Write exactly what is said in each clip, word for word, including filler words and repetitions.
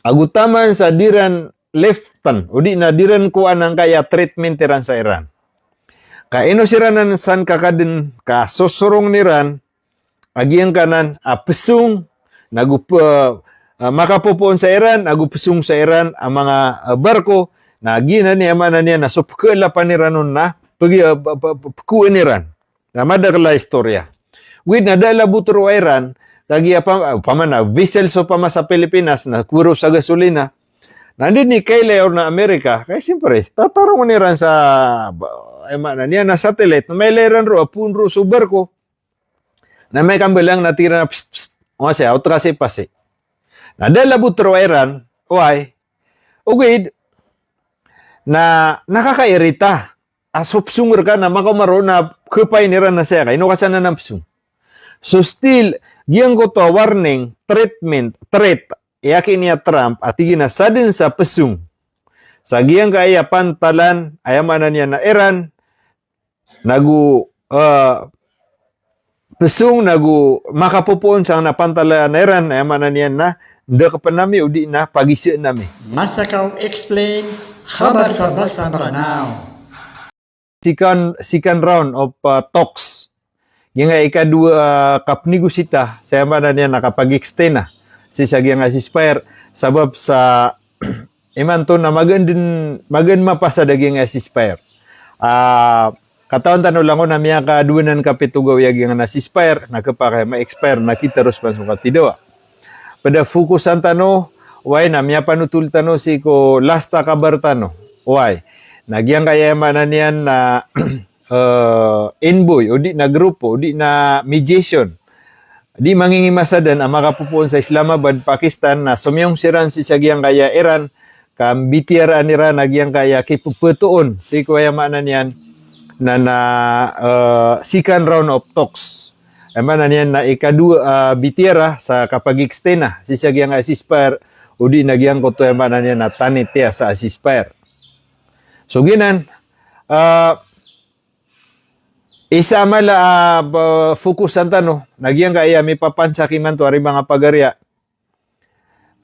Ago taman sa di ran liftan, o di na di ran kowaan angkaya treatment iran sa Iran. Ka ino siran anan san kakaden, ka sosorong iran a giyangkanan a pesong, nago pe-, ah, makapopoon sa Iran, nago pesong sa Iran a manga, ah, barko, na giyanan i aya maana niyan na so pekeelapan iran on na pegi-, ah, pe-, pe-, pe-, pekowaan iran. Na madakel a istorya. Ogaid na da a labo tero a Iran, kagiya pa-, opama na vessel so opama sa Pilipinas, na kowaro sa gasolina. Na anda i kailay on a Amerika, kay siyempre, tatarong iran sa, ba-, aya maana niyan na satellite, na mailay iran roo, a poon roo so barko. Na miyakambeleng na tig iran a, "Psst, psst, oway, oto ka sii pasi." Na da a labo tero a Iran, oway. Ogaid, na nakakairita. A so pesong reka na makaoma roo na kepain iran na saya ka, ino ka san anan pesong. So still, giyangkoto a warning, treatment, threat, i aken iya Trump, a tig iyan a saden sa pesong sa giyangkaya pantalan, aya maana niyan na Iran, nago, eh, pesong nago makapopoon sangkanan a pantalan a Iran, aya maana niyan na ndekepen ami o di na pagiseen ami. Masakaw Explain, khabar sa basa Mranaw. Second, second round of, uh, talks. Giyangkaya ikadowa, uh, kapenegosita, sa aya maana niyan na kapag-extend na sii sa giyangkaya ceasefire, sabap sa imanto na magaan den, magaan mapasad a giyangkaya ceasefire. Ah, katawan tano langon a miyakadowa nan kapito gawii a giyangkaya ceasefire, na kepakay a ma-expire, na kiteros man so katidawa. Ped a fokusan tano, oway, na miyapanotol tano sii ko last a kabar tano. Oway. Na giyangkaya aya maana niyan na, eh, envoy, o di na grupo, o di na mediation. Di mangingimasa den a makapopoon sa Islamabad, Pakistan, na somiyong siran sii sa giyangkaya Iran, ka mbitiyaraa iran a giyangkaya kipepetoon sii ko aya maana niyan na, na, eh, second round of talks. Aya maana niyan na ikadowa, ah, bitiyara sa kapag-extend na sii sa giyangkaya ceasefire, o di na giyangkoto aya maana niyan na tanitiya sa ceasefire. So giyanan, ah, isa a mala a, ah, ba-, fokusan tano, na giyangkaya mipapansak imanto a rimanga pagariya.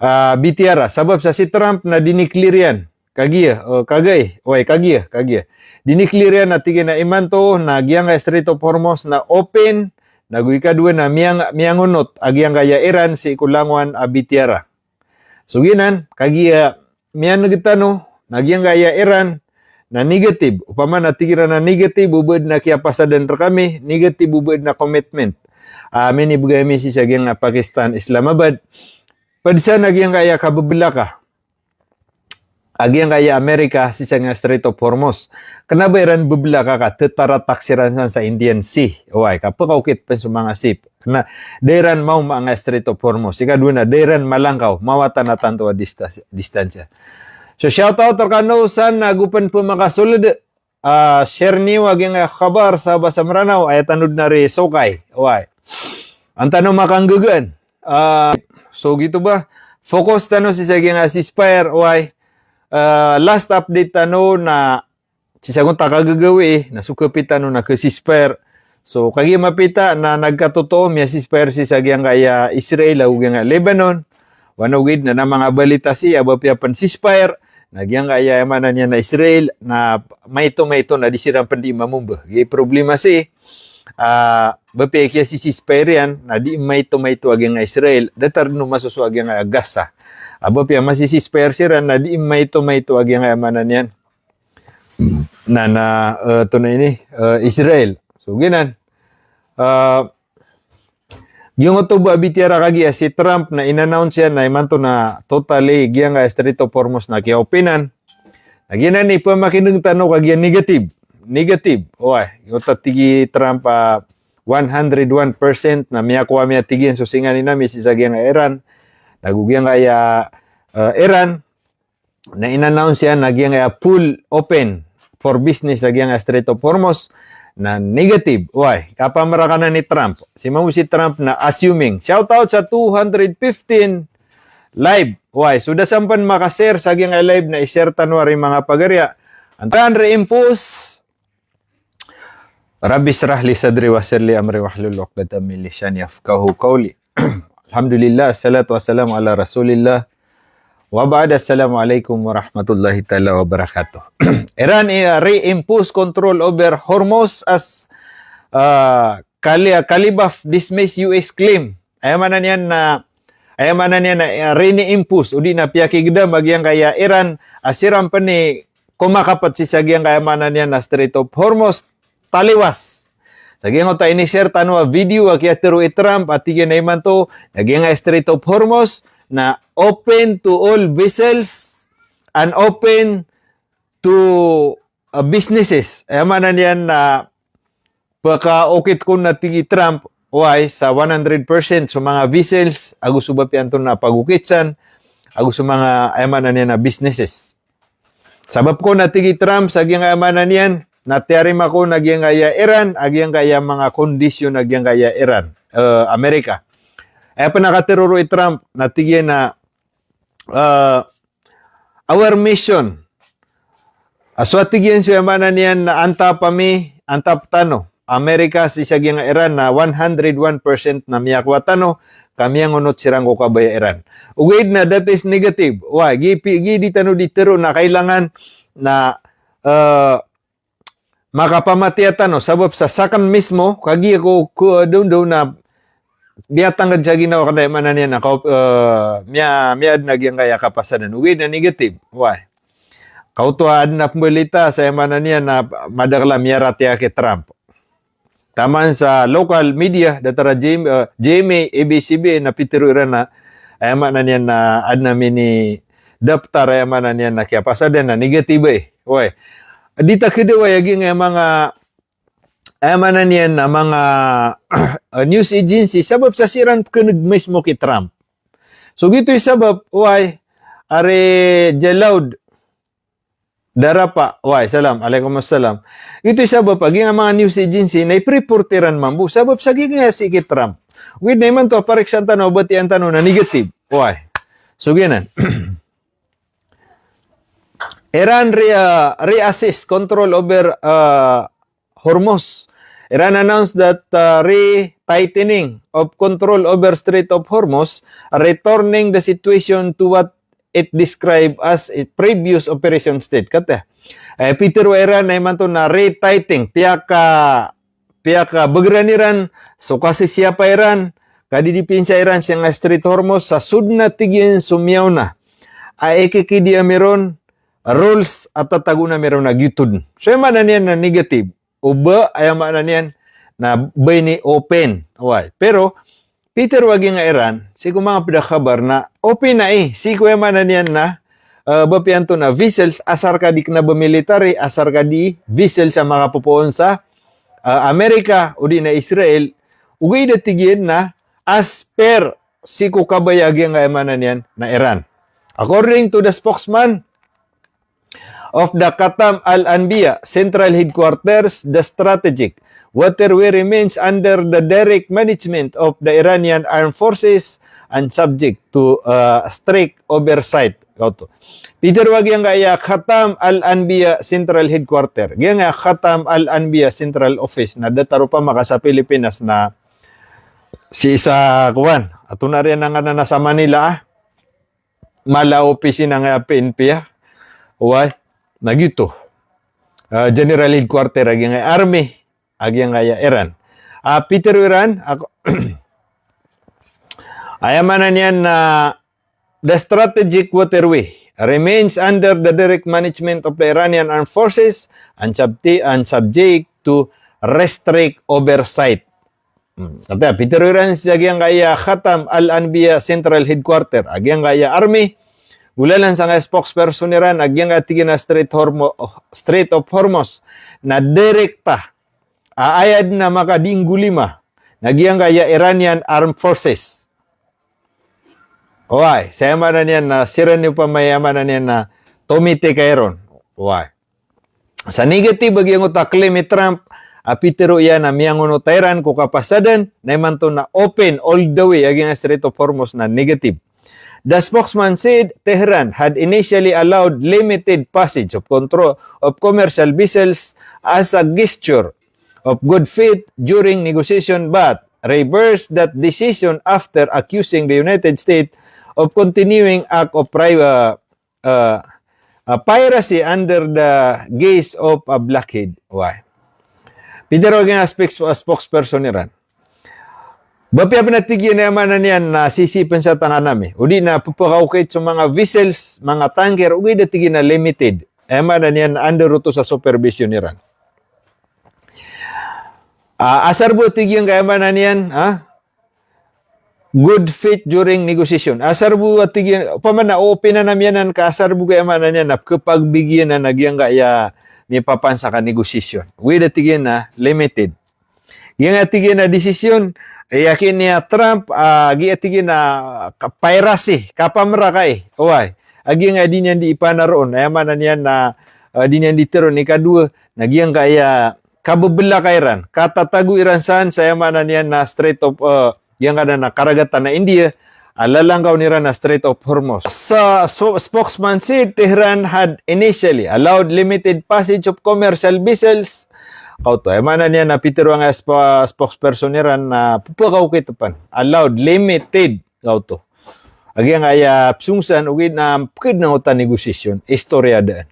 Ah, bitiyara, sabap sa si Trump na diniclare iyan. Kagiya, o, kagiya, oway, kagiya, kagiya. Diniclare iyan a tig iyan a imanto, na giyangkaya Strait of Hormuz na open, nago ikadowa na miyang-, miyangonot a giyangkaya Iran sii ko langowan a bitiyara. So giyanan, kagiya miyaneg tano, na giyangkaya Iran, na negative. Opama na tig iran a negative o ba den a kiyapasadan rekami, negative o ba den a commitment a minibegay ami sii sa giyangkaya Pakistan, Islamabad. Ped san a giyangkaya kabebelaka a giyangkaya Amerika sii sa giyangkaya Strait of Hormuz. Kena ba iran bebelaka ka tetaratak siran san sa Indian Sea. Oway, ka pekaokit pen so manga ship. Na, da iran maoma angkaya Strait of Hormuz. Ikadowa na, da iran malangkaw, mawatan a tanto a dista-, distansya. So, shout out rekano san ago pen pemakasold, ah, share niyo a giyangkaya khabar sa basa Mranaw, aya tano den a ri sokay. Oway. An tano makanggagaan. Ah, so giyoto ba, focus tano sii sa giyangkaya ceasefire, oway. Ah, last update tano na sii sa gonta kagagawii, na so kapita tano na ka-ceasefire. So, kagiya mapita na nagkatotoo, miya-ceasefire sii sa giyangkaya Israel ago giyangkaya Lebanon. Wano gid na, na manga balita sii a ba piya pen ceasefire, na giyangkaya aya maana niyan na Israel, na maito-maito na di siran pen di mamomba. Giya problema sii, ah, ba piya kiya-ceasefire iyan, na di maito-maito a giyangkaya Israel, datar den o masoso a giyangkaya Gaza. Ah, ba piya masi-ceasefire siran, na di maito-maito a giyangkaya aya maana niyan na, na, eh, tonaa ini, eh, Israel. So, giyanan. Eh, giyangkoto ba bitiyara kagiya si Trump na in-announce iyan na imanto na totally giyangkaya Strait of Hormuz na kiya-openan. Na giyanan i pamakineg tano kagiya negative. Negative. Oway, giyangkoto a tig i Trump, ah, one hundred one percent na miyakowa, miyatig iyan so singanin ami sii sa giyangkaya Iran. Nago giyangkaya, eh, Iran. Na in-announce iyan a giyangkaya full open for business a giyangkaya Strait of Hormuz, na negative. Oway, kapamrakanan i Trump. Sii mambo si Trump na assuming. Shout out sa two hundred fifteen live. Oway, so da sampan maka-share sa giyangkaya live na i-share tano a rimanga pagariya. Antaa ri impos. Rabbi shrah li sadri wa yassir li amri wahlul uqdatam min lisani yafqahu qawli. Alhamdulillah, assalatu wassalamu ala Rasulillah, Wa ba'd, assalamu alaikum warahmatullahi ta'ala wabarakatuh. Iran, eh, reimpose control over Hormuz as, ah, Kali-, Khalibaf dismiss U S claim. Aya maana niyan na, aya maana niyan na, eh, riniimpose, odi na piyakigdam a giyangkaya Iran a siran pn i komakapt sii sa giyangkaya maana niyan na Strait of Hormuz, taliwas. Sa giyangkoto a ini-share tano a video a kiyatharo i Trump a tig iyan a imanto, na giyangkaya Strait of Hormuz na open to all vessels and open to, uh, businesses. Aya maana niyan na pkaokit ko na tig i Trump, wai, sa one hundred percent so manga vessels, ago so ba piyanto na pagokit san, ago so manga, aya maana niyan na businesses. Sabap ko na tig i Trump sa giyangkaya maana niyan, na tiyarima ko na giyangkaya Iran, a giyangkaya manga kondisyon a giyangkaya Iran, eh, Amerika. Aya pn a katharo i Trump, na tig iyan na, eh, our mission. Ah, so a tig iyan so aya maana niyan na antap ami, antap tano, Amerika sii sa giyangkaya Iran na one hundred one percent na miyakowa tano, ka miyangonot siran ko kabaya Iran. Ogaid na that is negative. Wai, gi pi-, gi di tano di tharo na kailangan na, eh, makapamatiya tano, sabap sa sakn mismo, kagiya ko, ko, dondo na miyatangkd sa ginawa ko na aya maana niyan na, ka-, eh, miya-, miyaadn a giyangkaya kapasadan. Ogaid na negative. Wai. Kaoto a adn a pmbalita sa aya maana niyan na madakl a miyaratiyaya ki Trump. Taman sa local media, datar a G M, eh, G M A, A B C B, na pitharo iran na, aya maana niyan na adn a minidaptar, aya maana niyan na kiyapasadan na negative, eh. Wai. Di ta khadawa aya giyangkaya manga, aya maana niyan na manga, eh, news agency, sabap sa siran pkhan'g mismo ki Trump. So giyoto i sabap, wai, ari Jalaud Darapa, wai, salam, alaikum assalam. Giyoto i sabap a giyangkaya manga news agency na ipreport iran mambo, sabap sa giyangkaya sii ki Trump. Ogaid na imanto a pariksan tano, batiyan tano na negative. Wai. So giyanan. Iran re-, uh, reassess control over, uh, Hormuz. Iran announced that, uh, re-tightening of control over Strait of Hormuz, returning the situation to what it described as a previous operation state. Kata, eh, pitharo o Iran na imanto na re-tightening, piyaka-, piyakabagran iran so kasisiyapa iran, kadidipinsa iran sii sa Strait Hormuz, sa sod na tig iyan so miyaona a ikikidiya ami ron, rules a tatago ami ron a giyoto dn. So aya maana niyan na negative. O ba, aya maana niyan na ba ini open. Wai. Pero pitharo a giyangkaya Iran sii ko manga pd a khabar na open ai, sii ko aya maana niyan na, eh, ba piyanto na vessels, asar ka di kna ba military, asar ka di vessels a makapopoon sa, eh, Amerika, odi na Israel, ogaid a tig iyan na as per sii ko kabaya a giyangkaya maana niyan na Iran. According to the spokesman of the Khatam Al-Anbiya Central Headquarters, the strategic waterway remains under the direct management of the Iranian Armed Forces and subject to, uh, strict oversight. Kaoto. Pitharo a giyangkaya Khatam Al-Anbiya Central Headquarter. Giyangkaya Khatam Al-Anbiya Central Office na datar opama ka sa Pilipinas na sii sa kowan. Antonaa rin angkanan a sa Manila, ah. Mala a opisina angkaya P N P, ah. Wai, na giyoto. Ah, General Headquarter a giyangkaya Army a giyangkaya Iran. Ah, pitharo iran, ako, aya maana niyan na the strategic waterway remains under the direct management of the Iranian Armed Forces and subti-, and subject to restrict oversight. Hmm. Kata, pitharo iran sii sa giyangkaya Khatam Al-Anbiya Central Headquarter a giyangkaya Army, golalan sangkaya spokesperson iran a giyangkaya tig iyan a Strait Hormo-, Strait of Hormuz na direkta a aya dn a makadinggolima na giyangkaya Iranian Armed Forces. Wai, sa aya maana niyan na siran i opama, aya maana niyan na tomitik iron. Wai. Sa negative a giyangkoto a claim i Trump a pitharo iyan a miyangonot a Iran ko kapasadan, na imanto na open all the way a giyangkaya Strait of Hormuz na negative. The spokesman said Tehran had initially allowed limited passage of control of commercial vessels as a gesture of good faith during negotiation, but reversed that decision after accusing the United States of continuing act of pri-, uh, uh, uh, piracy under the guise of a blockade. Why? Pitharo a giyangkai a spokes-, uh, spokesperson iran. Ba piya pn a tig iyan a aya maana niyan na sisii pn sa tangan ami, o di na pphakaokit so manga vessels, manga tanker, ogaid a tig iyan a limited. Aya maana niyan na under oto sa supervision iran. Ah, asar bo a tig iyan ka aya maana niyan, ah, good faith during negotiation. Asar bo a tig iyan, opama na o-open ami anan ka asar bo ka aya maana niyan na pkhapagbig iyan a giyangkaya mipapansak a negotiation. Ogaid a tig iyan na limited. Giyangkai a tig iyan a desisyon, eh, aya ki niya Trump, ah, giya tig iyan a ka-, piracy, kapamrakai, oway. A giyangkai a di niyan di ipanaroon, aya maana niyan na, ah, di niyan di tharoon, ikadowa, na giyangkai a kabebelaka iran, katatago iran san sa aya maana niyan na Strait of, ah, giyangkanan a karagatan a India, a lalangkaw iran a Strait of Hormuz. Sa, so, spokesman said Tehran had initially allowed limited passage of commercial vessels. Kaoto, aya maana niyan na pitharo angkai a spo-, spokesperson iran na pphakaokit pn. Allowed, limited. Kaoto. A giyangkaya psong san, ogaid na pkhadn angkoto a negotiation. Istorya daan.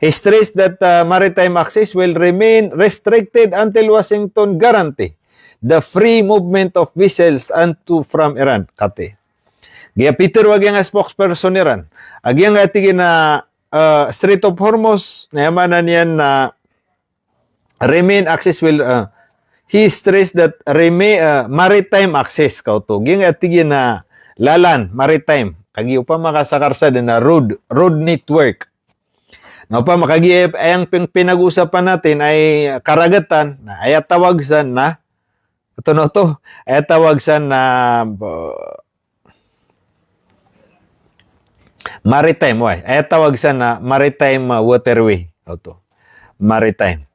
He stressed that, uh, maritime access will remain restricted until Washington guarantee the free movement of vessels and to from Iran, kati. Giya pitharo a giyangkai a spokesperson iran. A giyangkai a tig iyan a, uh, Strait of Hormuz, na aya maana niyan na remain access will, uh, he stressed that remain, uh, maritime access, kaoto. Giyangkai a tig iyan a lalan, maritime. Kagiya opama ka sa karsada na road, road network. Na opama kagiya aya pin-, pinag-uusapan natin ay karagatan, na aya tawag san na, oto na oto, aya tawag san na, uh, maritime, oway. Aya tawag san na maritime, uh, waterway. Oto. Maritime.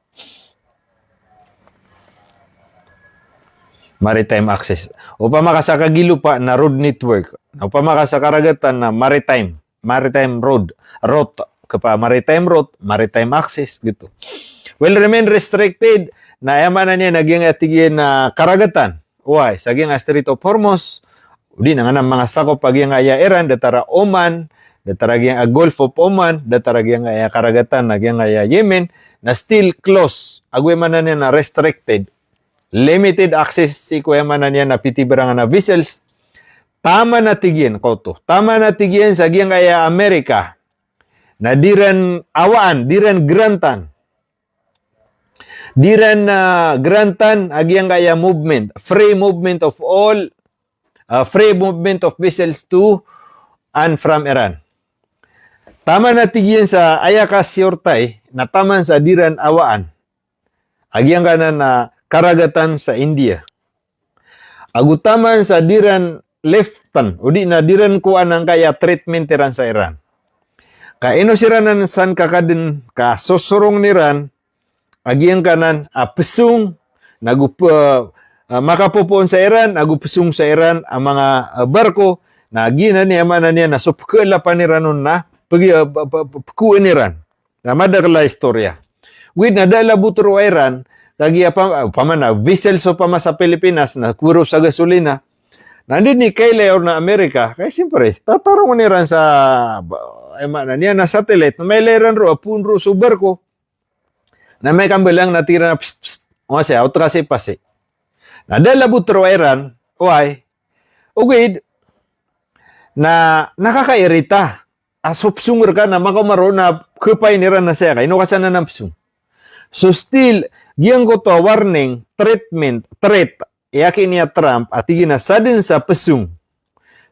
Maritime access. Opama ka sa kagiya lopa na road network. Opama ka sa karagatan na maritime. Maritime road, route, kapa maritime route, maritime access, gitu. Will remain restricted, na aya maana niyan na giyangkai a tig iyan a karagatan. Oway, sa giyangkai a Strait of Hormuz, o di na nganan manga sakop a giyangkai a Iran, datar a Oman, datar a giyangkai a Gulf of Oman, datar a giyangkai a karagatan, na giyangkai a Yemen, na still closed. Ago aya maana niyan na restricted. Limited access sii ko aya maana niyan na pithibarangan a vessels. Taman a tig iyan, kaoto. Taman a tig iyan sa giyangkai a Amerika. Na di ran awaan, di ran grantan. Di ran, ah, grantan a giyangkai a movement, free movement of all, ah, free movement of vessels to and from Iran. Taman a tig iyan sa aya kasiyortai, na taman sa di ran awaan a giyangkanan a karagatan sa India. Ago taman sa di ran liftan, o di na di ran kowaan angkaya treatment iran sa Iran. Ka ino siran anan san kakadn, ka sosorong iran a giyangkanan a psong, nago p-, ah, makapopoon sa Iran, nago psong sa Iran a manga, ah, barko, na giyanan i aya maana niyan na so pkhaalapan iran on na pegi-, ah, p-, p-, p-, pkowaan iran. Na madakl a istorya. Ogaid na da a labot roo a Iran, kagiya pa-, opama na vessel so opama sa Pilipinas, na kowaa roo sa gasolina. Na anda dn i kailay on a Amerika, kay siyempre, tatarongen iran sa, ba, aya maana niyan na satellite, na mailay iran roo a poon roo so barko. Na amay ka mbalang na tig iran a, "Psst, psst, oway, sii, aw teka sii pasi." Na da a labot roo a Iran, oway. Ogaid na nakakairita a so psong rka na makaoma roo na khapain iran a saya ka, ino ka san anan psong. So still, giyangkoto a warning, treatment, threat, aya ki niya Trump a tig iyan a sadn sa psong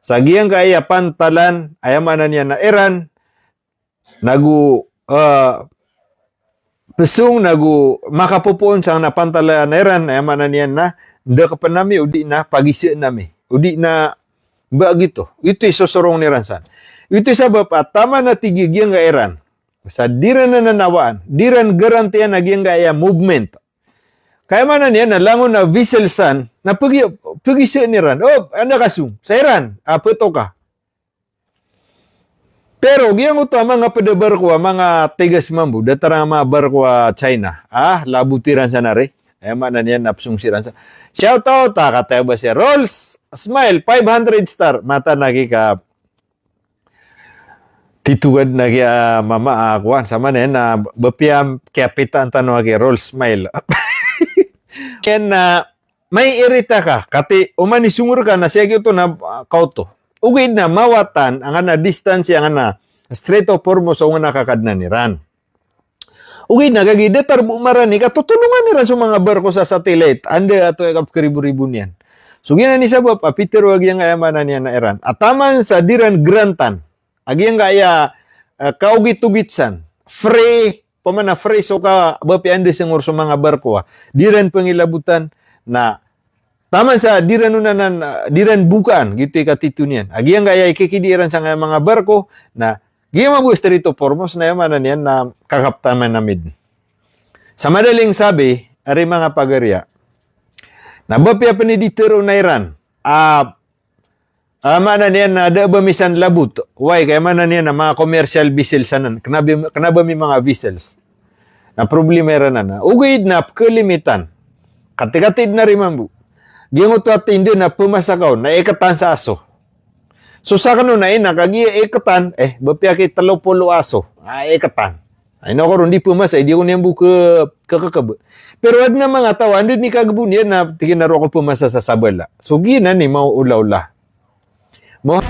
sa giyangkaya pantalan, aya maana niyan na Iran, nago, ah, psong nago makapopoon sangkanan a pantalan a Iran, aya maana niyan na ndakpn ami, o di na pagisaan ami, o di na ba gioto. Ito i sosorong iran san. Ito i sabap a taman a tig iyan a giyangkai a Iran sa di ran anan awaan, di ran garantiyan a giyangkaya movement. Ka aya maana niyan na langon a vessel san na pegi-, pegisaan iran. O, anda ka song? Sa Iran. A, petoka. Pero giyangkoto a manga pd a barko a manga tigas mambo, datar a manga barko a China. A, labot iran san ari. Aya maana niyan na psong siran sa. Shout out, ah, kataya ba siya. Rolls, smile, five hundred star. Mataan a giya ka titho ka dn a giya mama, ah, kowan. Sa maana niyan na ba piya kiyapitaan tano a giya Rolls, smile. Ken na maiirita ka, kati, oman i song rka na siya giyoto na, ah, kaoto. Ogaid na mawatan angkanan a distance angkanan a Strait of Hormuz o angkanan a kakadnan iran. Ogaid na kagiya datar bo marani ka totolongan iran so manga barko sa satellite, anda ato aya kapkaribo-ribo niyan. So giyanan i sabap a pitharo a giyangkaya maana niyan na Iran a taman sa di ran grantan a giyangkaya, eh, kaogit-ogit san, free, pman a free so ka ba piya anda sangor so manga barko a di ran pangilabotan, na taman sa di ran onanan, ah, di ran bokaan, giyoto i katitho niyan. A giyangkaya ikikidi iran sangkaya manga barko, na giya mambo Strait of Hormuz na aya maana niyan na kakaptaman ami dn. Sa madaling sabi, ari manga pagariya, na ba piya pn i di tharoon a Iran, ah, ah, maana niyan na da a ba mi san labot. Wai, ka aya maana niyan na manga commercial vessels anan. Kna ba, kna ba mi manga vessels. Na problema iran anan. Ogaid na pkalimitan. Katikati dn ari mambo. Giyangkoto a tindg na pmasa ka on, na iktan sa aso. So sakn on na ina kagiya iktan, eh, ba piya ki tlo polo aso. Ah, iktan. Ay, na ko ron di pmasa, di ako niyan bo ke, ke, ke, ke. Pero adn a manga taw a anda dn i kagbo niyan na tig iyan a roo ako pmasa sa sabala. So giyanan i maoolaola. Mo-